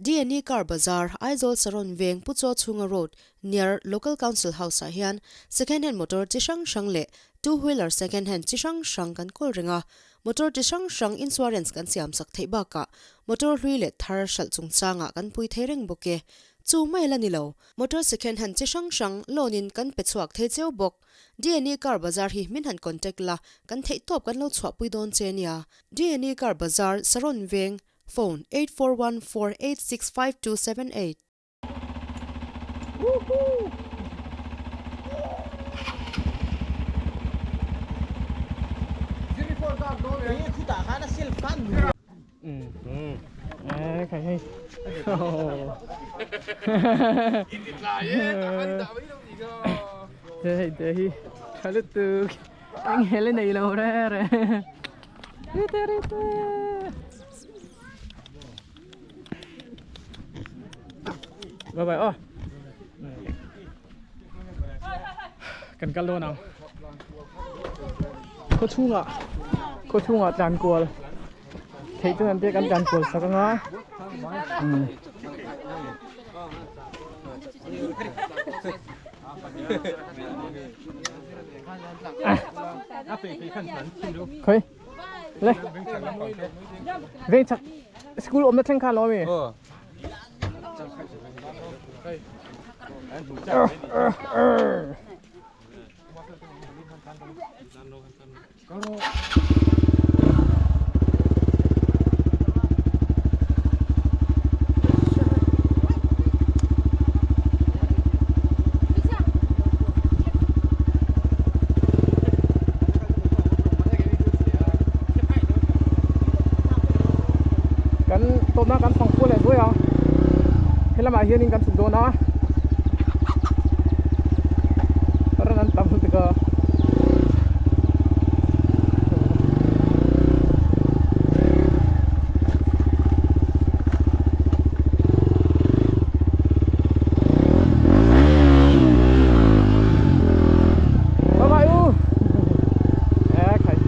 Dne Car Bazar, Aizawl Saron Veng Pu Chaw Chhunga Road, near Local Council House ah hian second hand motor chi hrang hrang leh two wheeler second hand chi hrang hrang kan kawl reng a. Motor chi hrang hrang insurance kan siam sak theih bakah motor hlui leh thar hralh chungchangah kan pui thei reng bawk e. Chu mai la ni lo, motor second hand chi hrang hrang loan in kan pe chhuak thei cheu bawk. Dne Car Bazar hi min han contact la, kan theihtawp kan lo chhuahpui dawn che nia. Dne Car Bazar, Saron Veng, Phone, 8414865278. Hei te hi tha lutuk eng hel a nei lo re re rite rite bye bye aw kan kal dawn ang khaw chhungah khaw chhungah tlan kual theih chuan an te kan tlan kual sak anga umm. Khoi le veng chak school awmna thleng khan lo ami Kan tawpna kan fang kual leh zuai a helamah hianin kan chhuk dawn a ran an tam lutuk a. Bye bye u. E khai.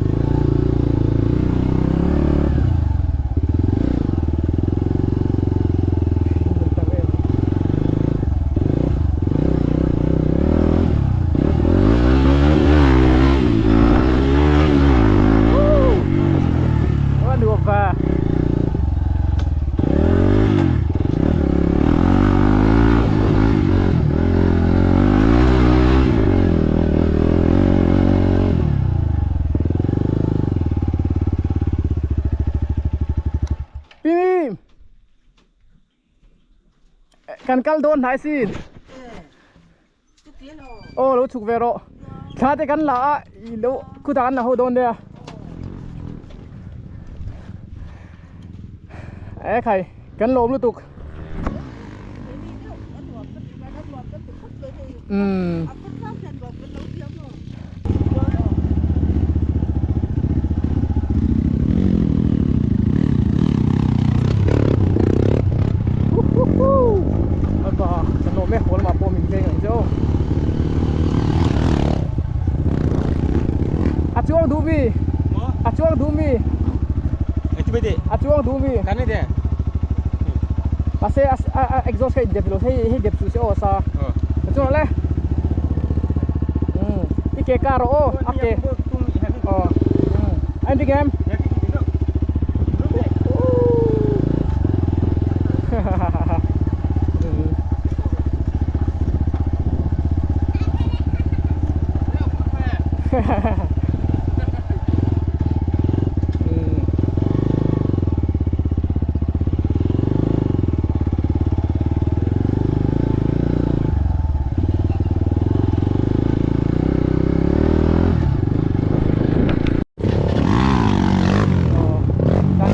Pim Kan kal dawn hnai sin Aw lo chhuk ve rawh Thla te kan la a i lo khutah kan la ho dawn nia E khai kan lawm lutuk Umm A chuang duh mi A chuang duh mi A chuang duh mi Mahse a exhaust kha in dep lo hei hei dep suh se aw sa A chuang le Umm i ke kar rawh aw a ke aw a in ring em Kan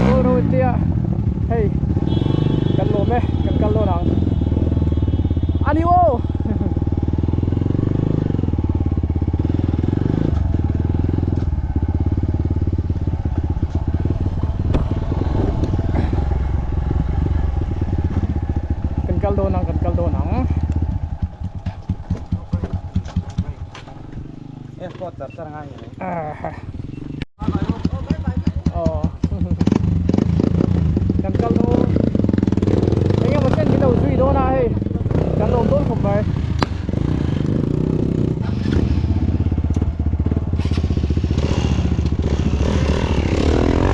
kawl ro tia hei kan lawm e kan kal dawn ang a ni aw. Aw kan kal dawn eng emaw chen min lo zui dawn a hei kan lawm dawn khawp mai.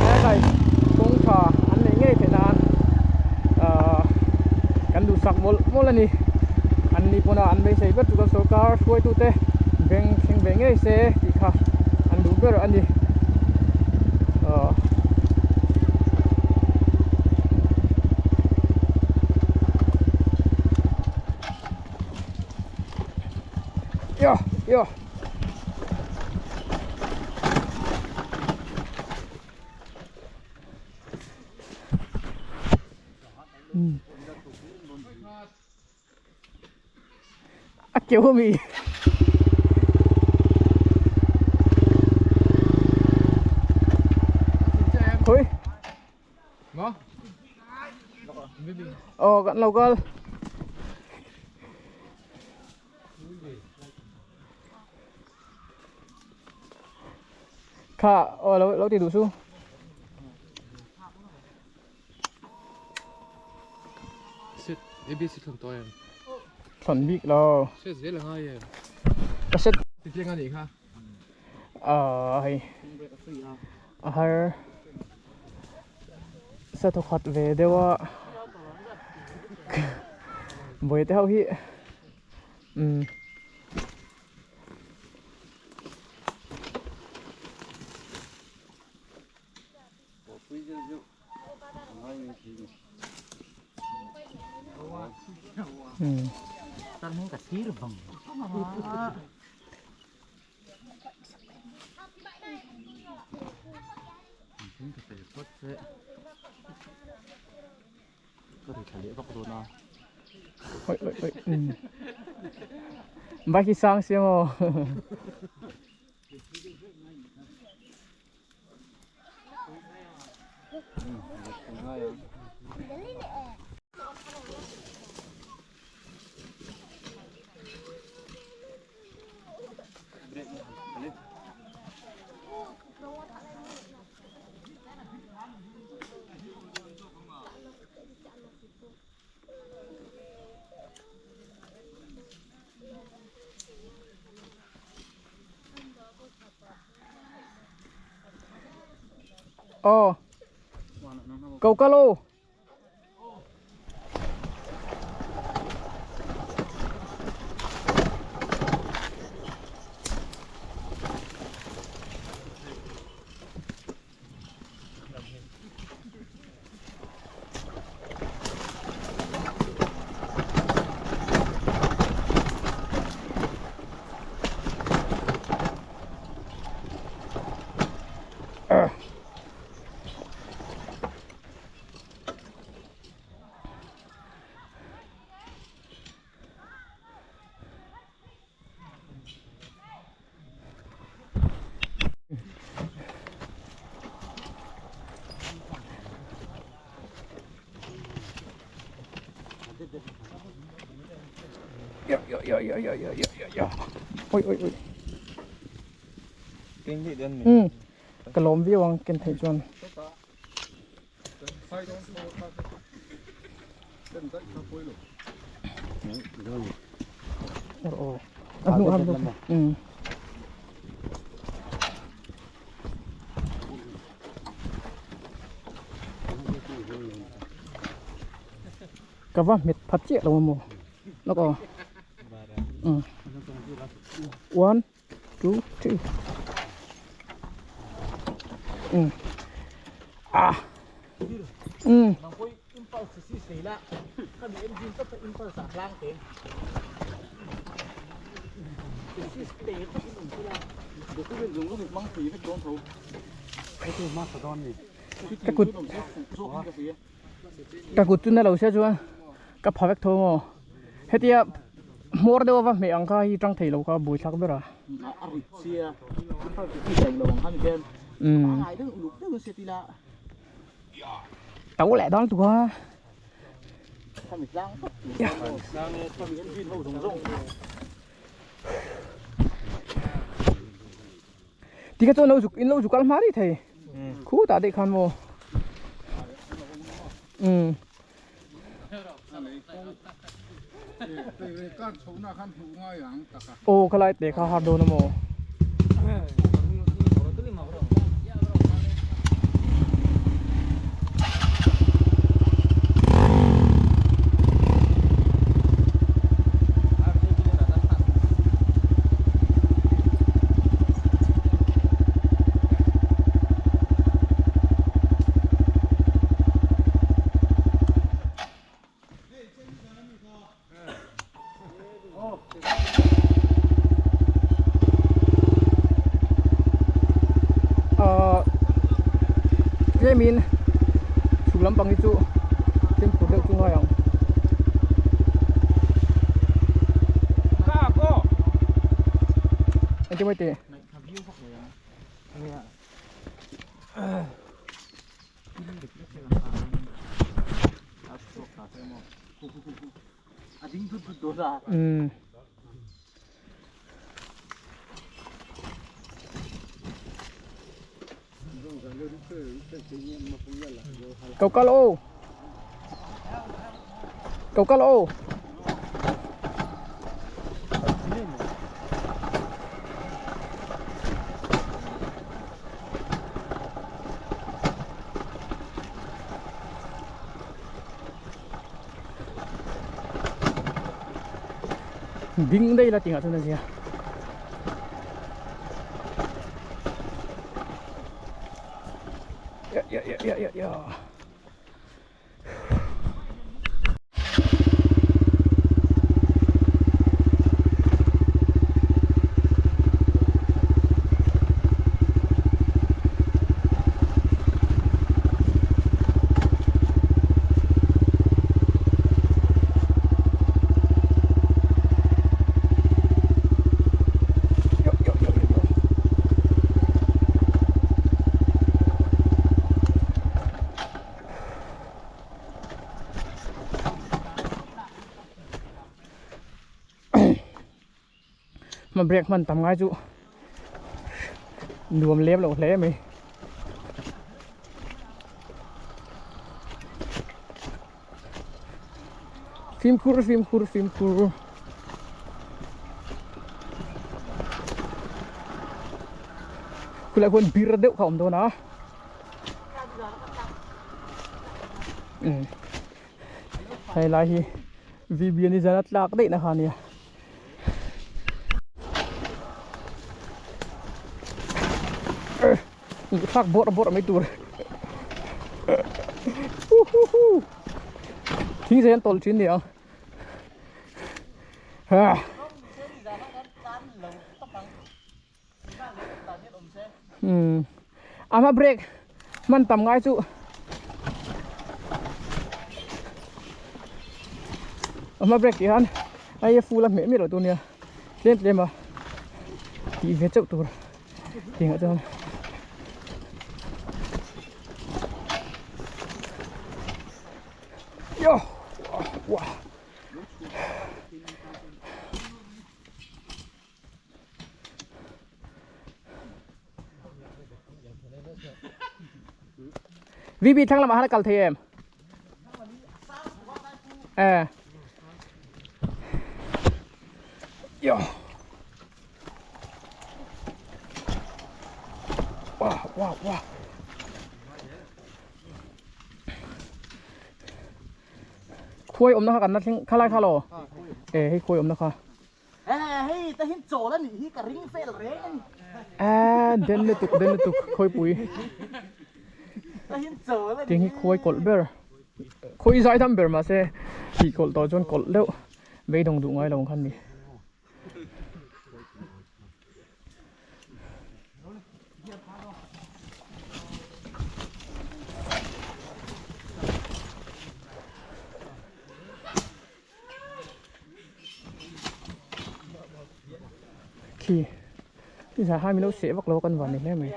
Helai kawng tha an neih ngei theih nan ahh kan duhsak mawlh mawlh a ni an ni pawna an beisei ber chu kan sorkar hruaitute beng thleng ve ngei se tih kha an duh ber a ni ahh Yo, yo. A keu ami. Khawi? Aw kan lo kal. Kha aw lo lo ti duh su. Set ABC thlon tawh em? Thlon bik lo. Set zel a ngai em? Ka set. Ti thleng a nih kha. Aaa hei a har sa thaw khat ve deuh a bawihte ho hi umm. Oi oi oi. Bike hi sang sia maw. Aw ko ka lo. Yo yo yo yo yo yo yo yo. Oi oi oi. Um ka lawm viau ang ken theih chuan. A hnu a hnu. Um. Ka va hmet phat chiah lo maw lawk aw. Um. One. 2 3 um ah um ka kut ka kut chu na lo sia chuan ka pha vek tho maw hetia hmawr deuh ava hmeh ang kha hi tang thei lo kha buai thlak ber a umm to leh dawn tuk a Tikha chuan lo zuk in lo zuk kal hma rih thei. Khutah daih khan maw. Umm. Aw khalai te kha har dawn a maw. Tlemin chhuk lampang hi chu fimkhur deuh chu ngai ang. Engtin mai teh? Umm. Cầu cá lô. Cầu cá lô. Ding daih la tihah chuan a zia. Ya ya ya ya ya ya. Ma break hman tam ngai chu nuam lem loh hle mai. Fimkhur fimkhur fimkhur. Khulai khuan bir deuh kha awm dawn a. Umm hei lai hi VB ni zan a tlak daih na kha ania. Thlak bawrh bawrh mai tur. Thing zai an tawlh thin ni ang. Ama break man tam ngai chu ama break tih hian ai a full a hmeh miah loh tur nia tlem tlem a tih ve chauh tur tih ah chuan yo wah VB thlang lamah han a kal thei em? Eh. Yo. Wow, wow, wow. Khuai awmna kha kan la thleng kha lai kha lo. Eh hei khuai awmna kha. Hei ta hin chawl a nih hi ka ring fel reng a ni. Eh den lutuk den lutuk khawipui. Ta hin chawl a nih. Tiang hi khuai kawlh ber. Khawi zai tham ber mahse tih kawlh tawh chuan kawlh deuh beidawng duh ngai lo ang khan ni. Khi zah hai min lo seh vak lo kan van ni hle mai.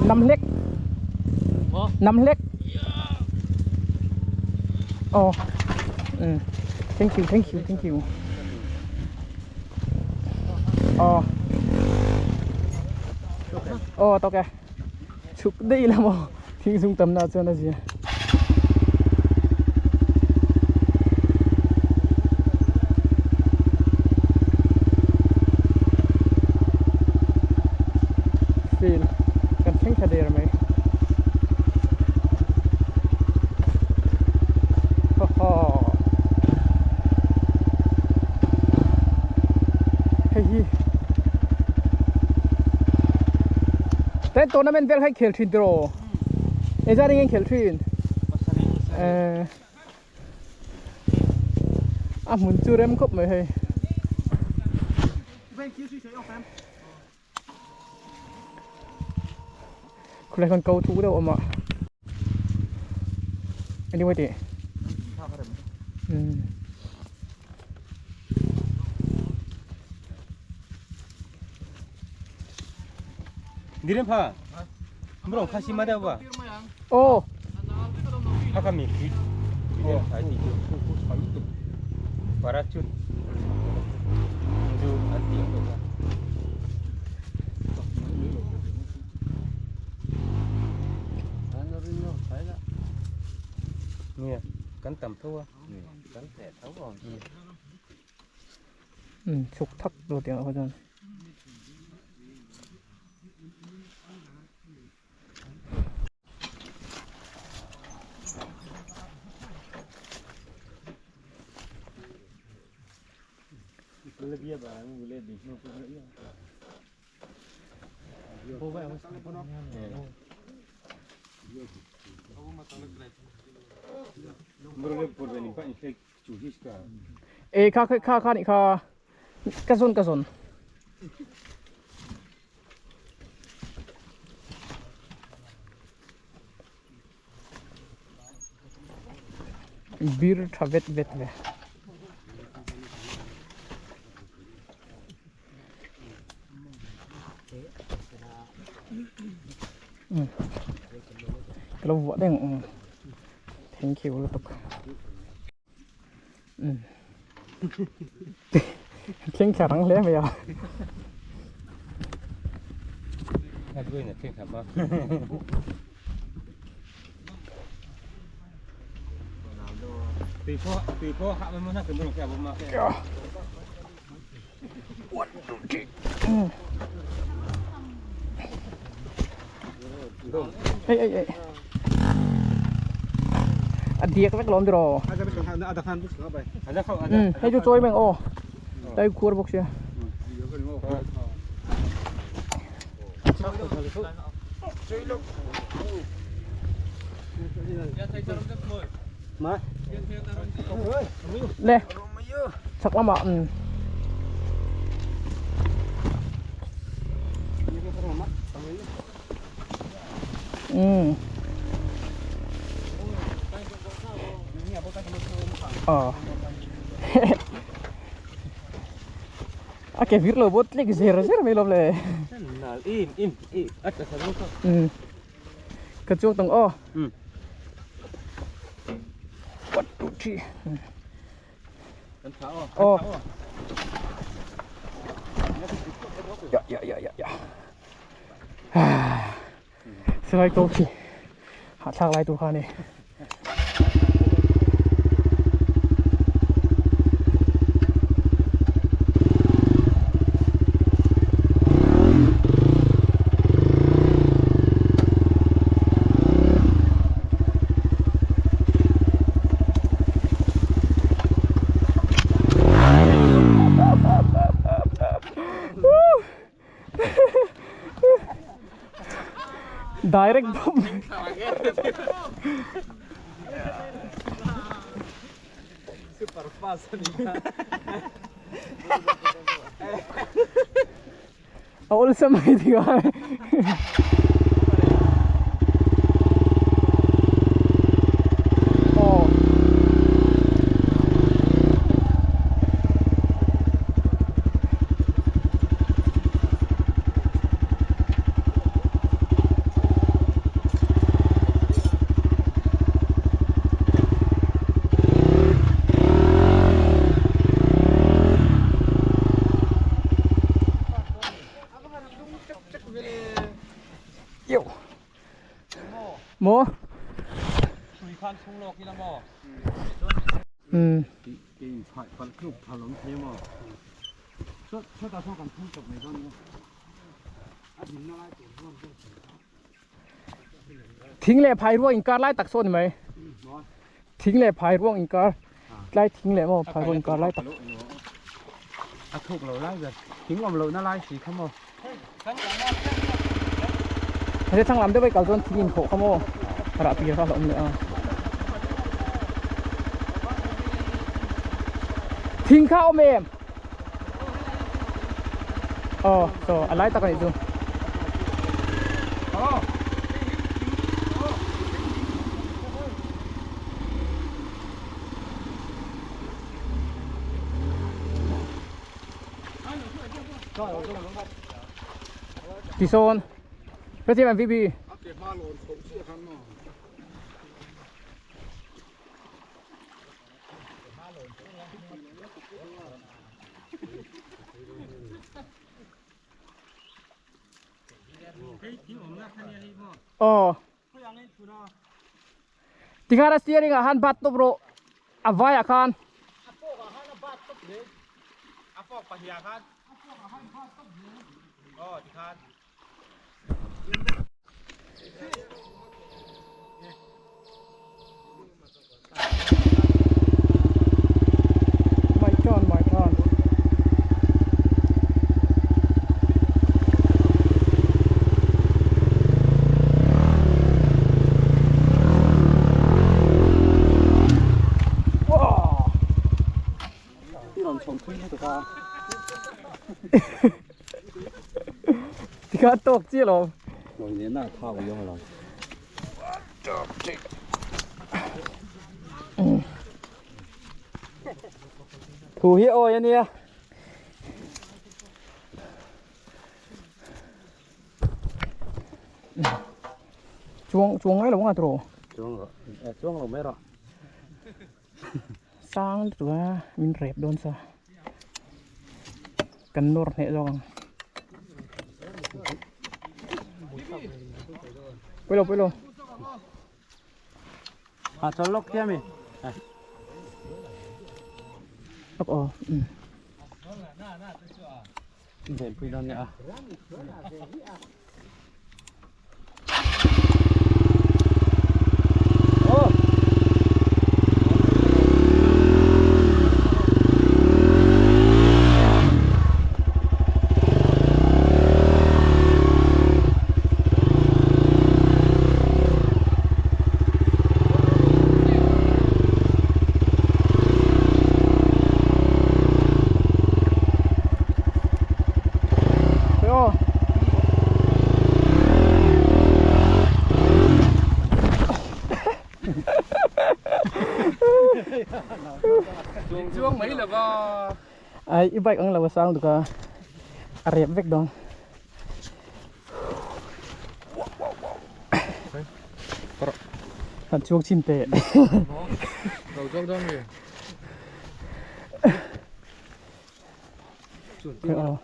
Năm hlek. Năm hlek. Oh. Mm. Thank you, thank you, thank you. Oh. Oh, tawk e. Chhuk daih ila maw thing zung tam na chuan a zia. Field kan thleng thla der mai. Haw haw. Hei hi Ten tournament vel kha i khel thin tiraw? Engzat enge i khel thin? Eh A hmun chu rem khawp mai hei. Khulai khan ko thuk deuh a awm a. Anyway tih. Umm. Diren pha. Mrong kha si ma deuh ba. Aw. Kha kha mi fit. Diren pha ti chu. Parachute. Chu an ti ang deuh ba. Nia, kan tam tho a. Kan teh tho a. Chhuk thak tur tih ang kha chuan. E kha kha kha kha nih kha ka zawn ka zawn. Bir tha vet vet ve. Ka lo vuah deng ang thank you lutuk thleng thla rang hle mai a. One, two, three. Ei ei ei. A diak vek lawm tiraw. Hei chu chawi meng aw. Tai khuar bawk sia. Le chak lamah umm umm aw a ke vir lo bawt tlek zer zer mai lawm le umm ka chuak tawng aw one two three aw ya ya ya ya ya silai ko khi hahthlak lai tur kha a ni. Direct bomb. Super fast a ni kha. A awlsam mai ti kha. Khan thung lawk ila maw? Umm. Ke in phai palh tluk phal awm thei maw? Chutah sawn kan thung chawp mai dawn nia. A dinna lai tur chuan kan thung. Thing leh phai ruang inkar lai tak saw ni mai. Thing leh phai ruang inkar tlai thing leh maw phai ruang inkar lai tak. A thuk lo lai ber. Thing awm lohna lai si kha maw? Hei thlang lam deuh a i kal chuan thing inkhawh kha maw rah pir kha a awm leh a. Thing kha a awm em? Aw saw a lai tak a nih chu. Tisawn hetiang an VB Aw Tikhan a steering ah khan bat tawp rawh a vai ah khan My turn, my turn. Wow. Tikha tawk chiah lo. Thu hi awi ania. Chuang chuang ngai lo nga tro. Chuang lo. Chuang lo mai rawh. Sang lutuk a min rep dawn sa. Kan nawr hneh zawk ang. Pawilo pawilo. Ha chal lawk thiam i. Lawk aw. Venpui dawn nia. Chuang mai lova. Ai i bike ang lo a sang tuk a a rep vek dawn. Han chuang chhin teh. Lo chuang dawn mi. Aw.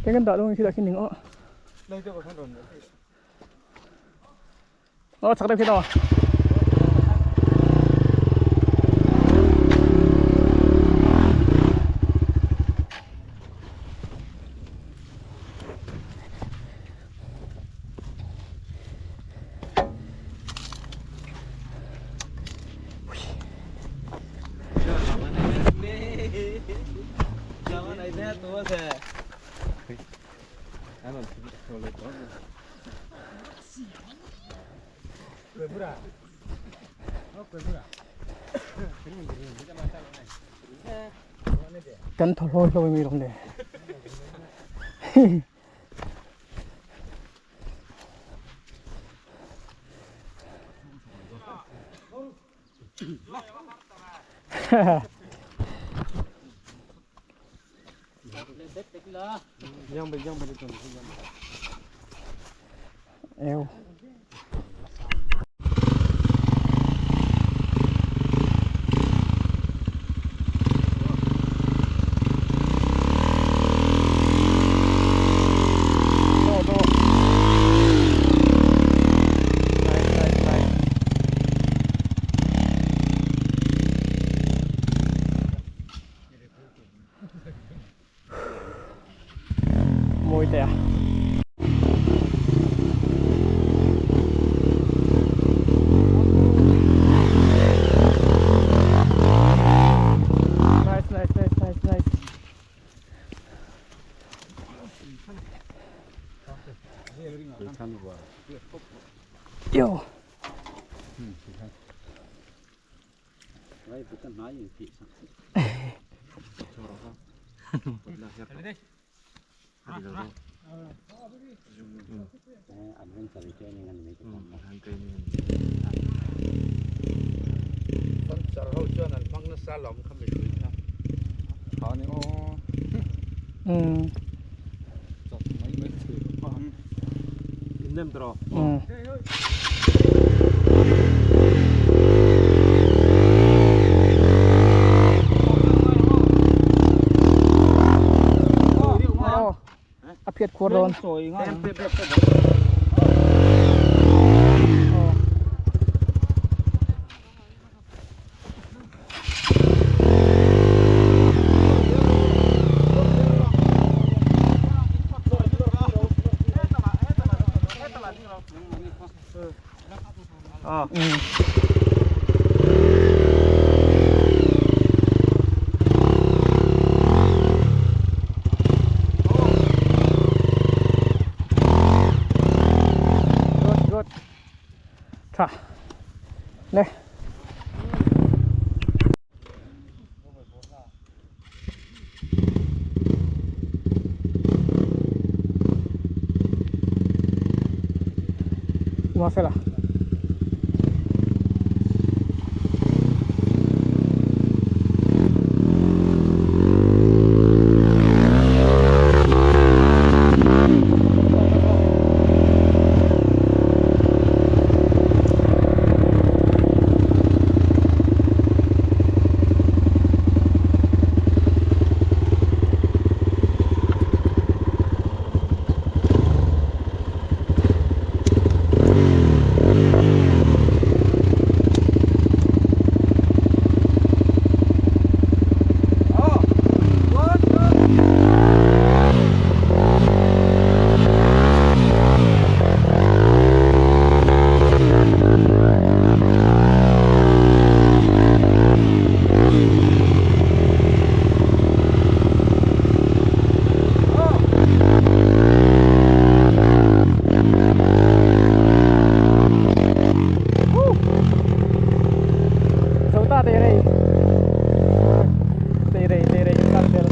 Cái ngân đạo luôn khi đã khi mình ó. Ó, chắc đây khi nào. Kan thaw hlawi hlawi mai lawm le. Eo. Mawi teh a. Nice, nice, nice, nice, nice. Yo. A phiat khuar dawn. Good, good. Tha. Le. Mafela. Zo ta te rei. Te rei te rei kan ber.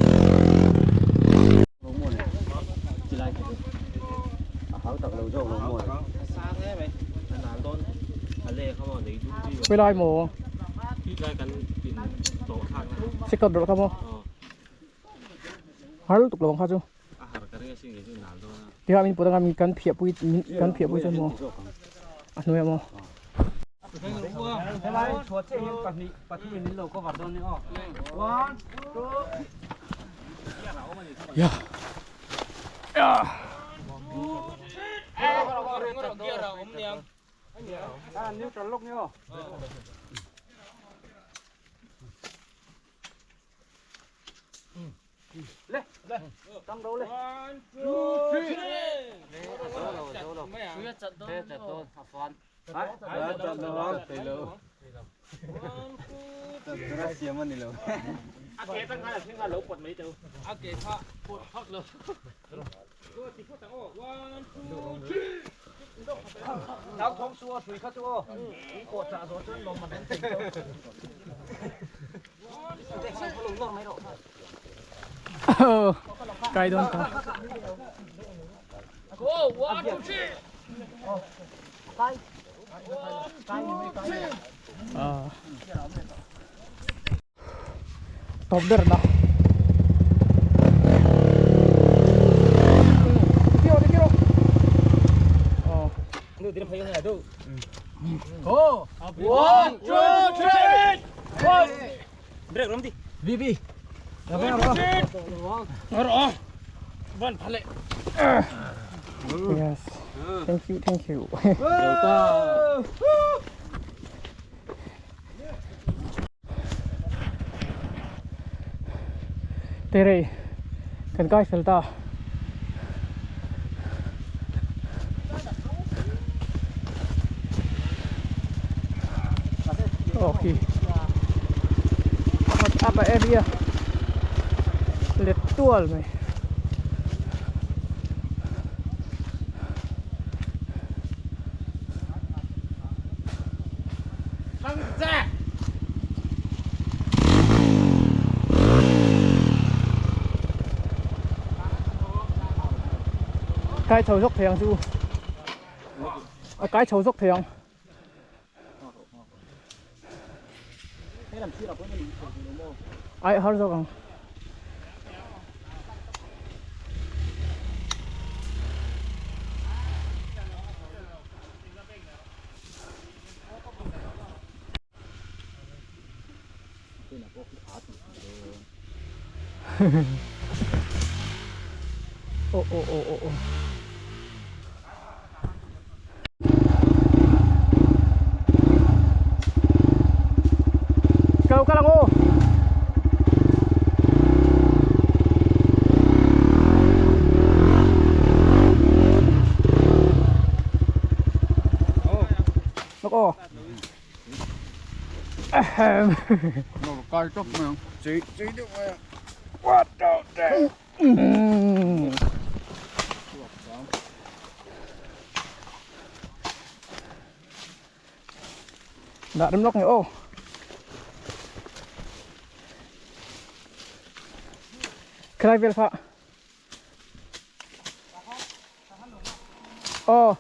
Quay lại mồ. Sẽ cầm được không? Har tục lòng kha chu. Thì mình bữa mình cần phía bụi cần phía bụi cho mồ. À nuôi mồ. Ya. Ya. Kai dawn ta. Ah. Tawp ber na. Go! 1 2 3 1 Break rom di. VV. Yes. Thank you, thank you. Tere, kan kai fel ta. Okay. Up area. Let tual mai. Cái chầu dốc thiang chu. Cái chầu dốc thiang. Ai har zo kang. Ô ô ô ô ô. Kau kalang ô. Nó có. Ahem. Nó cay chốc mà. Chỉ chỉ được mà. Đã đâm lóc này ô. Khai vel pha. Ô.